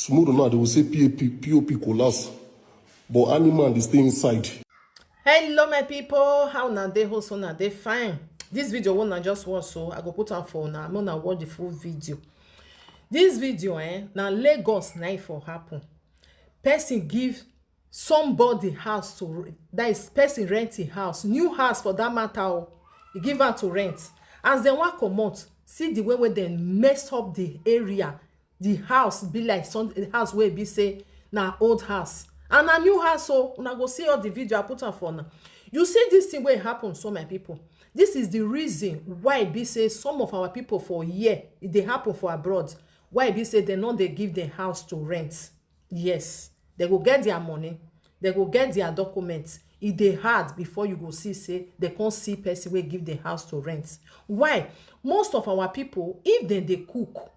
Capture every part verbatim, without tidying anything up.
Tomorrow now, they will say P A P, P O P collapse. But animal dey stay inside. Hello my people, how una dey? Hope una dey fine. This video wey una just watch, so I go put am for una, make una watch the full video. This video, eh, na Lagos na e for happen. Person give somebody house to re- that is, person rent a house, new house for that matter o. E give am to rent. As dem wan comot, see the way wey dem mess up the area. The house be like some the house wey be say na old house and na new house, so una go see all the video I put am for una. You see this thing wey happen, so my people, this is the reason why e be say some of our people for here, e dey happen for abroad, why e be say dem no dey give dem house to rent. Yes, dem go get their money, dem go get their documents. E dey hard before you go see say dem come see person wey give dem house to rent. Why? Most of our people, if dem dey cook,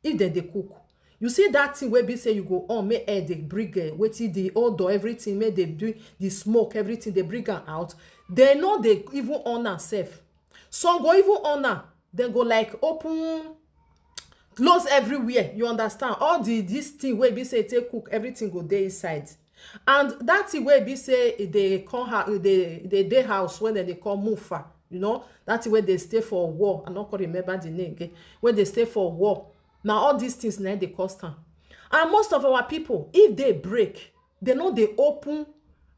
if dem dey cook, you see that thing wey be say you go on, make air dey bring, eh, wetin, the odor, everything, make dey do the smoke, everything dey bring am out. Dem no dey even on am sef. Some go even on am, dem go like open, close everywhere. You understand? All the this thing wey be say e take cook, everything go dey inside. And that thing wey be say e dey come house, e dey e dey dey house when dem dey call mufa, you know, that thing wey dey stay for wall. I no come remember the name again. Wey dey stay for wall. Na all these things na e dey cause am. And most of our people, if day break, dem no dey open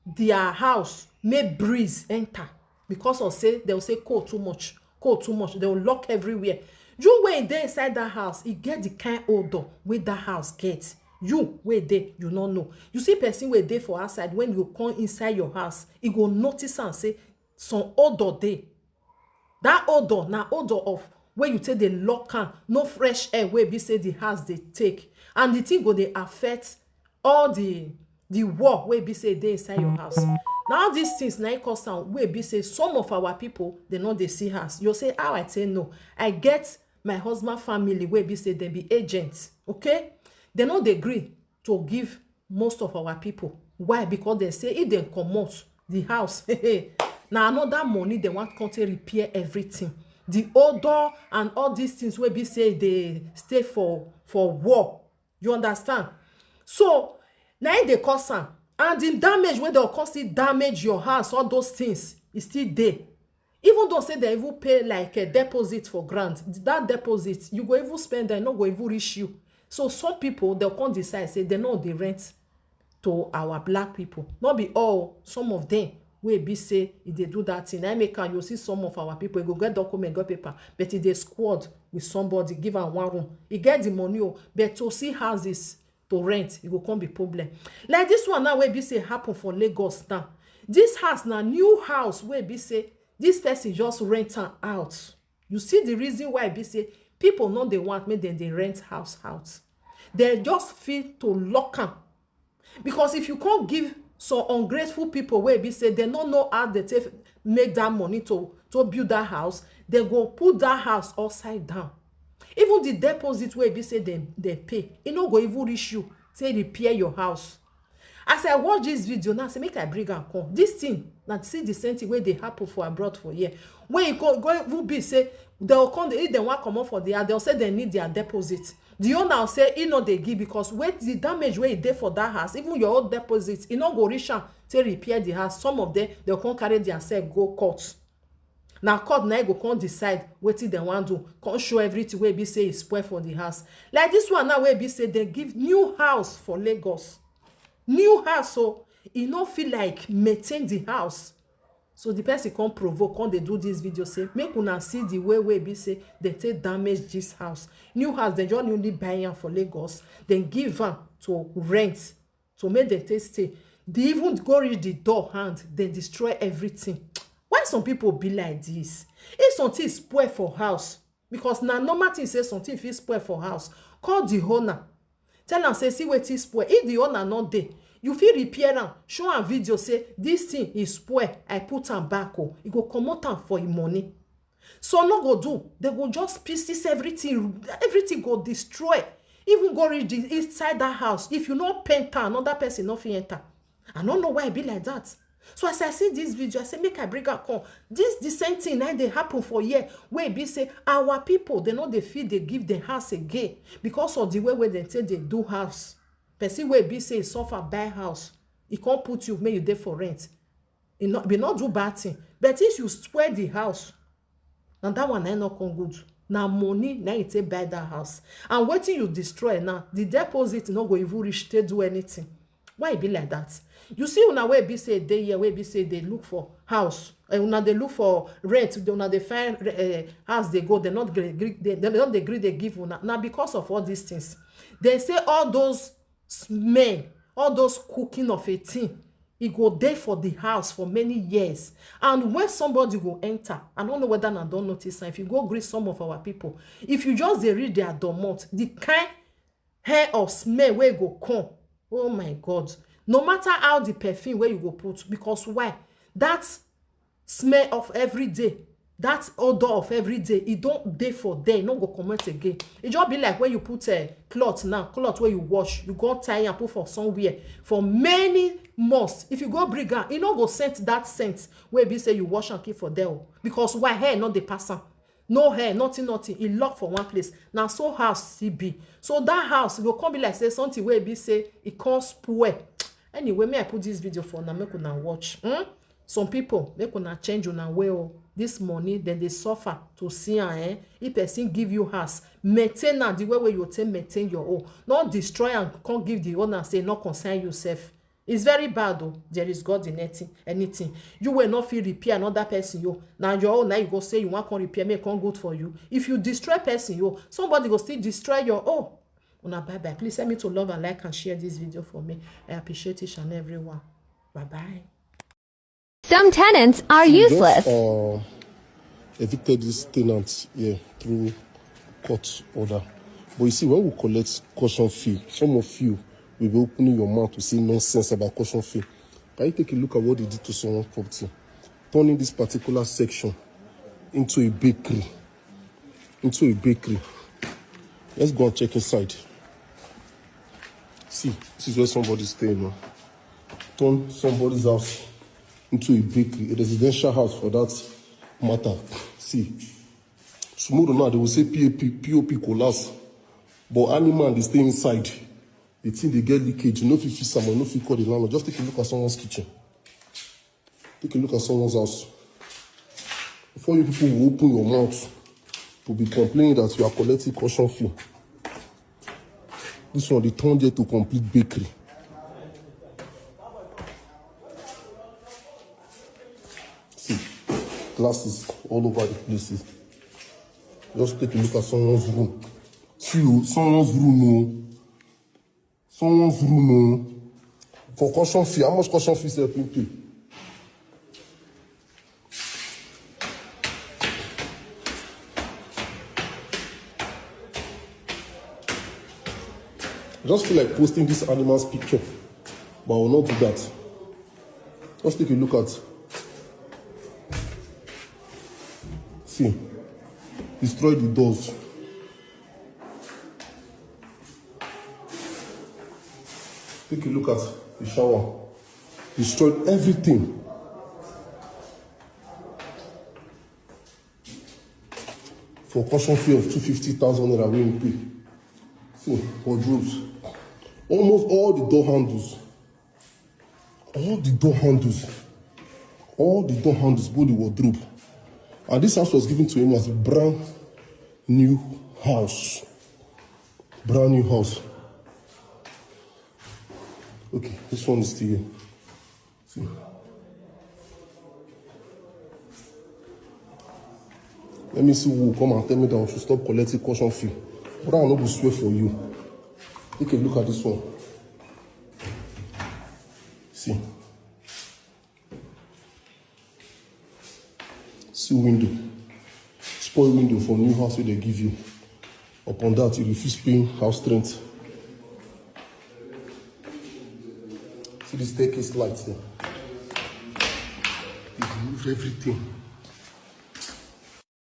their house make breeze enter, because of say dem say cold too much, cold too much. Dem lock everywhere. You wey dey inside that house, e get the kind odor wey that house get. You wey dey, you no know. You see person wey dey for outside, when you come inside your house, e go notice am say some odor dey. That odor na odor of where you take dey lock am, no fresh air wey be say the house dey take, and the thing go dey affect all the the wall wey be say dey inside your house. Na all these things na e cause am wey be say some of our people, dem no dey see house. You say, "How I take know?" I get my husband family wey be say dem be agents, okay? Dem no dey gree to give most of our people. Why? Because dem say if dem comot the house, na another money dem wan come take repair everything. The odor and all these things wey be say dey stay for for wall. You understand? So na e dey cause am. And the damage wey dem come still damage your house, all those things, e still dey. Even though say dem even pay like a deposit for grant, that deposit, you go even spend am, e no go even reach you. So some people, dem come decide say dem no dey rent to our black people. No be all, some of them wey be say e dey do that thing. Na e make am, you see some of our people, e go get document, get paper, but e dey squad with somebody, give am one room. E get the money o, but to see houses to rent, e go come be problem. Like this one now wey be say happen for Lagos now. This house na new house wey be say this person just rent am out. You see the reason why be say people no dey want make dem dey rent house out. Dem just fit to lock am. Because if you come give some ungrateful people wey be say dem no know how dem take make that money to to build that house, dem go put that house upside down. Even the deposit wey be say dem dem pay, e no go even reach you say repair your house. As I watch this video now, say make I bring am come. This thing na see the same thing wey dey happen for abroad for here. When e go go even be say dem go come dey, if dem wan comot for the house, dem say dem need their deposit. The owner say e no dey give, because wey the damage wey e dey for that house, even your own deposit, e no go reach am take repair the house. Some of them, dem come carry their self go court. Na court na e go come decide wetin dem wan do, come show everything wey be say e spoil for the house. Like this one now wey be say dem give new house for Lagos. New house, so e no fit like maintain the house. So the person come provoke, come dey do this video say make una see the way wey be say dem take damage this house. New house, dem just newly buy am for Lagos, dem give am to rent, to make dem take stay. Dem even go reach the door hand, dem destroy everything. Why some people be like this? If something spoil for house, because na normal thing say something fit spoil for house, call the owner, tell am say see wetin spoil. If the owner no dey, you fit repair am, show am video say this thing is spoil, I put am back o. E go comot am for im money. So no go do, dem go just pieces everything, everything go destroy. Even go reach the inside that house, if you no paint am, another person no fit enter. I no know why e be like that. So as I see this video, I say make I bring am come. This the same thing na dey happen for here, wey be say our people, dem no dey fit dey give dem house again because of the way wey dem take dey do house. Person wey be say e suffer buy house, e come put you make you dey for rent. E no, e no do bad thing. But if you spoil the house, na that one na e no come good. Na money na e take buy that house. And wetin you destroy now, the deposit no go even reach take do anything. Why e be like that? You see una wey be say dey here, wey be say dey look for house, eh, una dey look for rent, dey, una dey find, eh, house dey go, dem no dey gree, dem, dem no dey gree dey give una. Na because of all these things. Dem say all those smell, all those cooking of a thing, e go dey for the house for many years. And when somebody go enter, I no know whether una don notice am, if you go greet some of our people, if you just dey reach their domot, the kind hair or smell wey go come, oh my God, no matter how the perfume wey you go put, because why? That smell of every day, that odor of every day, e don dey for there, e no go comot again. E just be like when you put a cloth now, cloth wey you wash, you go tie am put for somewhere for many months. If you go bring am, e no go scent that scent wey be say you wash am keep for there o. Because why? Hair no dey pass am. No hair, nothing, nothing. E lock for one place. Na so house still be. So that house go come be like say something wey be say e come spoil. Anyway, may I put this video for una, make una watch. Hmm? Some people, make una change una way o. This money, dem dey suffer to see am, eh? If person give you house, maintain am the way wey you take maintain your own. No destroy am, come give the owner say no concern yourself. It's very bad o. There is God in anything, anything. You wey no fit repair another person, yo. Na your own, na you go say you wan come repair, make e come good for you. If you destroy person, yo, somebody go still destroy your own. Una bye bye. Please help me to love and like and share this video for me. I appreciate each and every one. Bye bye. Some tenants are She just, useless. Uh, evicted this tenant here through court order. But you see, when we collect caution fee, some of you will be opening your mouth to say nonsense about caution fee. Can you take a look at what they did to someone's property? Turning this particular section into a bakery. Into a bakery. Let's go and check inside. See, this is where somebody's staying now. Turn somebody's house into a bakery, a residential house for that matter. See, tomorrow now they will say P A P, P O P collapse. But animal dey stay inside. The thing dey get leakage. You no fit fix am, you no fit call the landlord. Just take a look at someone's kitchen. Take a look at someone's house. Before you people will open your mouth to be complaining that you are collecting caution fee. This one, they turned there to complete bakery. See, glasses all over the places. Just take a look at someone's room. See, oh, someone's room, oh. Someone's room, oh. For caution fee, how much caution fee sef you pay? I just feel like posting this animal's picture, but I will not do that. Just take a look at. See, destroy the doors. Take a look at the shower. Destroyed everything. For caution fee of two fifty thousand naira wey we pay. See, wardrobes. Almost all the door handles. All the door handles. All the door handles, both the wardrobe. And this house was given to him as a brand new house. Brand new house. Okay, this one is still here. See. Let me see who will come and tell me that I should stop collecting caution fee. But I no go swear for you. Take a look at this one. See. See window. Spoil window for new house wey they give you. Upon that, you refuse paying house rent. See the staircase lights there. They remove everything.